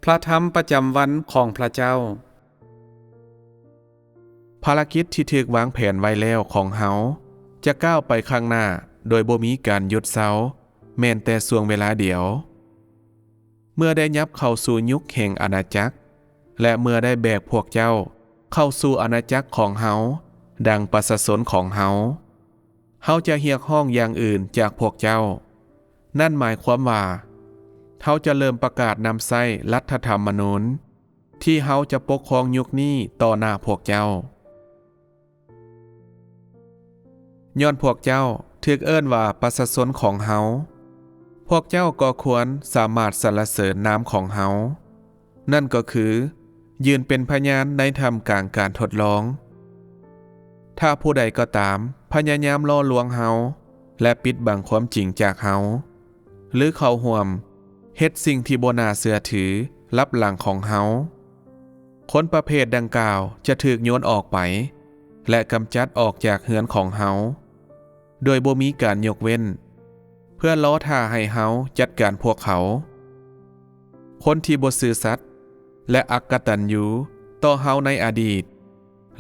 ພະທຳປະຈຳວັນຂອງພະເຈົ້າ. ພາລະກິດທີ່ຖືກວາງແຜນໄວ້ແລ້ວຂອງເຮົາ ຈະກ້າວໄປຂ້າງໜ້າໂດຍບໍ່ມີການຢຸດເຊົາ ແມ່ນແຕ່ຊ່ວງເວລາດຽວ. ເມື່ອໄດ້ຫຍັບເຂົ້າສູ່ຍຸກແຫ່ງອານາຈັກ ແລະ ເມື່ອໄດ້ແບກພວກເຈົ້າເຂົ້າສູ່ອານາຈັກຂອງເຮົາ ດັ່ງປະຊາຊົນຂອງເຮົາ, ເຮົາຈະຮຽກຮ້ອງຢ່າງອື່ນຈາກພວກເຈົ້າ. ນັ້ນໝາຍຄວາມວ່າ ເຮົາຈະເລີ່ມປະກາດນຳໃຊ້ລັດຖະທຳມະນູນ ທີ່ເຮົາຈະປົກຄອງຍຸກນີ້ຕໍ່ໜ້າພວກເຈົ້າ. ຍ້ອນພວກເຈົ້າຖືກເອີ້ນວ່າປະຊາຊົນຂອງເຮົາ, ພວກເຈົ້າກໍຄວນສາມາດສັນລະເສີນນາມຂອງເຮົາ, ນັ້ນກໍຄື ຢືນເປັນພະຍານໃນທ່າມກາງການທົດລອງ. ຖ້າຜູ້ໃດກໍຕາມພະຍາຍາມຫຼໍ່ລວງເຮົາ ແລະ ປິດບັງຄວາມຈິງຈາກເຮົາ, ຫຼື ເຂົ້າຮ່ວມເຮັດສິ່ງທີ່ບໍ່ໜ້າເຊື່ອຖືລັບຫຼັງຂອງເຮົາ, ຄົນປະເພດດັ່ງກ່າວຈະຖືກໂຍນອອກໄປ ແລະ ກຳຈັດອອກຈາກເຮືອນຂອງເຮົາ ໂດຍບໍ່ມີການຍົກເວັ້ນ ເພື່ອລໍຖ້າໃຫ້ເຮົາຈັດການພວກເຂົາ. ຄົນທີ່ບໍ່ຊື່ສັດ ແລະ ອັກກະຕັນຍູຕໍ່ເຮົາໃນອະດີດ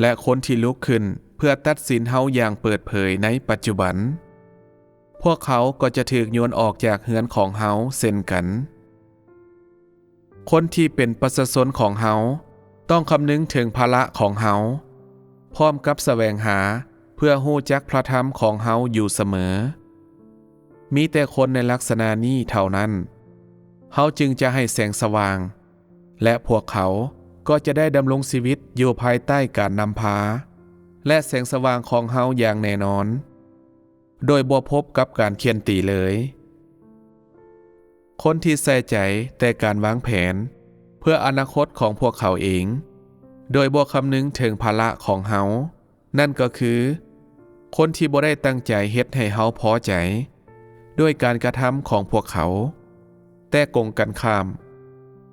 ແລະ ຄົນທີ່ລຸກຂຶ້ນເພື່ອຕັດສິນເຮົາຢ່າງເປີດເຜີຍໃນປັດຈຸບັນ, ພວກເຂົາກໍຈະຖືກໂຍນອອກຈາກເຮືອນຂອງເຮົາເຊັ່ນກັນ. ຄົນທີ່ເປັນປະຊາຊົນຂອງເຮົາຕ້ອງຄຳນຶງເຖິງພາລະຂອງເຮົາ, ພ້ອມກັບສະແຫວງຫາເພື່ອຮູ້ຈັກພະທຳຂອງເຮົາຢູ່ສະເໝີ. ມີແຕ່ຄົນໃນລັກສະນະນີ້ເທົ່ານັ້ນ ເຮົາຈຶ່ງຈະໃຫ້ແສງສະຫວ່າງ, ແລະ ພວກເຂົາກໍຈະໄດ້ດຳລົງຊີວິດຢູ່ພາຍໃຕ້ການນຳພາ ແລະ ແສງສະຫວ່າງຂອງເຮົາຢ່າງແນ່ນອນ, ໂດຍບໍ່ພົບກັບການຂ້ຽນຕີເລີຍ. ຄົນທີ່ໃສ່ໃຈແຕ່ການວາງແຜນເພື່ອອະນາຄົດຂອງພວກເຂົາເອງ, ໂດຍບໍ່ຄຳນຶງເຖິງພາລະຂອງເຮົາ, ນັ້ນກໍຄື ຄົນທີ່ບໍ່ໄດ້ຕັ້ງໃຈເຮັດໃຫ້ເຮົາພໍໃຈດ້ວຍການກະທຳຂອງພວກເຂົາ, ແຕ່ກົງກັນຂ້າມ,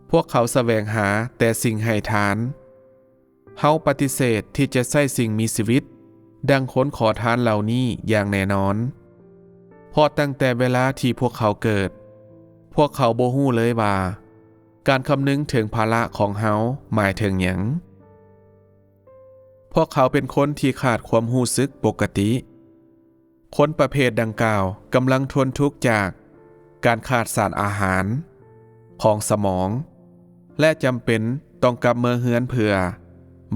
ພວກເຂົາສະແຫວງຫາແຕ່ສິ່ງໃຫ້ທານ. ເຮົາປະຕິເສດທີ່ຈະໃຊ້ສິ່ງມີຊີວິດດັ່ງຄົນຂໍທານເຫຼົ່ານີ້ຢ່າງແນ່ນອນ, ເພາະຕັ້ງແຕ່ເວລາທີ່ພວກເຂົາເກີດ, ພວກເຂົາບໍ່ຮູ້ເລີຍວ່າການຄຳນຶງເຖິງພາລະຂອງເຮົາໝາຍເຖິງຫຍັງ. ພວກເຂົາເປັນຄົນທີ່ຂາດຄວາມຮູ້ສຶກປົກກະຕິ. ຄົນປະເພດດັ່ງກ່າວກຳລັງທົນທຸກຈາກການຂາດສານອາຫານຂອງສະໝອງ ແລະ ຈຳເປັນຕ້ອງກັບເມືອເຮືອນເພື່ອ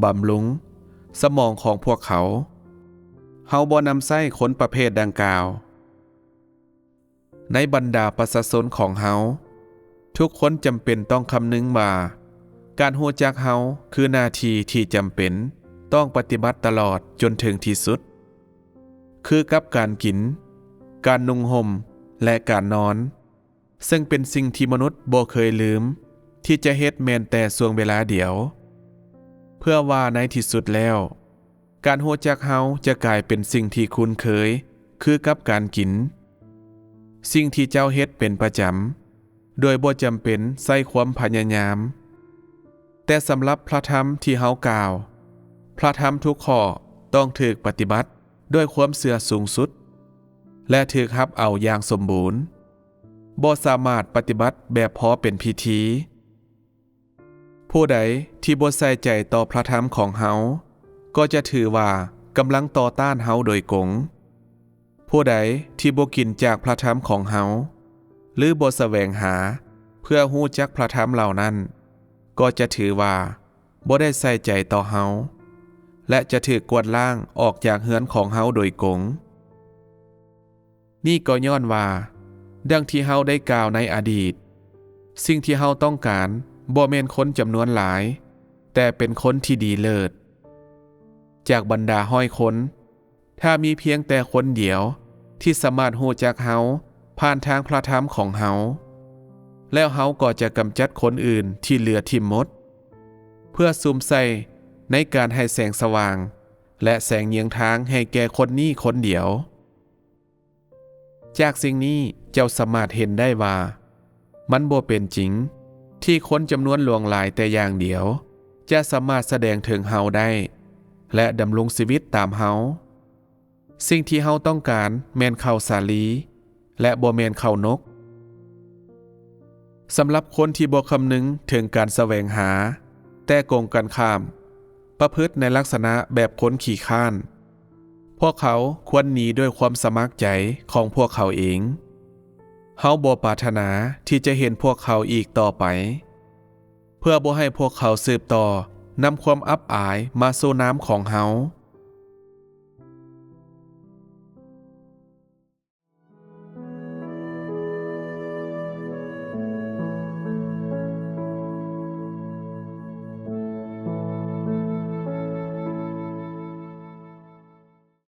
ບຳລຸງສະໝອງຂອງພວກເຂົາ. ເຮົາບໍ່ນຳໃຊ້ຄົນປະເພດດັ່ງກ່າວ. ໃນບັນດາປະຊາຊົນຂອງເຮົາ, ທຸກຄົນຈຳເປັນຕ້ອງຄຳນຶງວ່າ ການຮູ້ຈັກເຮົາຄືໜ້າທີ່ທີ່ຈຳເປັນຕ້ອງປະຕິບັດຕະຫຼອດຈົນເຖິງທີ່ສຸດ, ຄືກັບການກິນ, ການນຸ່ງຫົ່ມ ແລະ ການນອນ, ເຊິ່ງເປັນສິ່ງທີ່ມະນຸດບໍ່ເຄີຍລືມທີ່ຈະເຮັດແມ່ນແຕ່ຊ່ວງເວລາດຽວ, ເພື່ອວ່າໃນທີ່ສຸດແລ້ວ, ການຮູ້ຈັກເຮົາຈະກາຍເປັນສິ່ງທີ່ຄຸ້ນເຄີຍຄືກັບການກິນ, ສິ່ງທີ່ເຈົ້າເຮັດເປັນປະຈຳ ໂດຍບໍ່ຈຳເປັນໃຊ້ຄວາມພະຍາຍາມ. ແຕ່ສຳລັບພະທຳທີ່ເຮົາກ່າວ, ພະທຳທຸກຂໍ້ຕ້ອງຖືກປະຕິບັດດ້ວຍຄວາມເຊື່ອສູງສຸດ ແລະ ຖືກຮັບເອົາຢ່າງສົມບູນ, ບໍ່ສາມາດປະຕິບັດແບບພໍເປັນພິທີ. ຜູ້ໃດທີ່ບໍ່ໃສ່ໃຈຕໍ່ພະທຳຂອງເຮົາ ກໍຈະຖືວ່າກຳລັງຕໍ່ຕ້ານເຮົາໂດຍກົງ. ຜູ້ໃດທີ່ບໍ່ກິນຈາກພະທຳຂອງເຮົາ ຫຼື ບໍ່ສະແຫວງຫາເພື່ອຮູ້ຈັກພະທຳເຫຼົ່ານັ້ນ ກໍຈະຖືວ່າບໍ່ໄດ້ໃສ່ໃຈຕໍ່ເຮົາ ແລະ ຈະຖືກກວາດລ້າງອອກຈາກເຮືອນຂອງເຮົາໂດຍກົງ. ນີ້ກໍຍ້ອນວ່າ, ດັ່ງທີ່ເຮົາໄດ້ກ່າວໃນອະດີດ, ສິ່ງທີ່ເຮົາຕ້ອງການບໍ່ແມ່ນຄົນຈຳນວນຫຼາຍ, ແຕ່ເປັນຄົນທີ່ດີເລີດ. ຈາກບັນດາຮ້ອຍຄົນ, ຖ້າມີພຽງແຕ່ຄົນດຽວທີ່ສາມາດຮູ້ຈັກເຮົາຜ່ານທາງພະທຳຂອງເຮົາ, ແລ້ວເຮົາກໍຈະກຳຈັດຄົນອື່ນທີ່ເຫຼືອຖິ້ມໝົດ, ເພື່ອສຸມໃສ່ໃນການໃຫ້ແສງສະຫວ່າງ ແລະ ແສງຍຽງທາງໃຫ້ແກ່ຄົນນີ້ຄົນດຽວ. ຈາກສິ່ງນີ້ເຈົ້າສາມາດເຫັນໄດ້ວ່າ ມັນບໍ່ເປັນຈິງທີ່ຄົນຈຳນວນຫຼວງຫຼາຍແຕ່ຢ່າງດຽວຈະສາມາດສະແດງເຖິງເຮົາໄດ້ ແລະ ດຳລົງຊີວິດຕາມເຮົາ. ສິ່ງທີ່ເຮົາຕ້ອງການແມ່ນເຂົ້າສາລີ ແລະ ບໍ່ແມ່ນເຂົ້ານົກ. ສຳລັບຄົນທີ່ບໍ່ຄຳນຶງເຖິງການສະແຫວງຫາ, ແຕ່ກົງກັນຂ້າມ, ປະພຶດໃນລັກສະນະແບບຄົນຂີ້ຄ້ານ, ພວກເຂົາຄວນໜີດ້ວຍຄວາມສະໝັກໃຈຂອງພວກເຂົາເອງ. ເຮົາບໍ່ປາດຖະໜາທີ່ຈະເຫັນພວກເຂົາອີກຕໍ່ໄປ, ເພື່ອບໍ່ໃຫ້ພວກເຂົາສືບຕໍ່ນຳຄວາມອັບອາຍມາສູ່ນາມຂອງເຮົາ.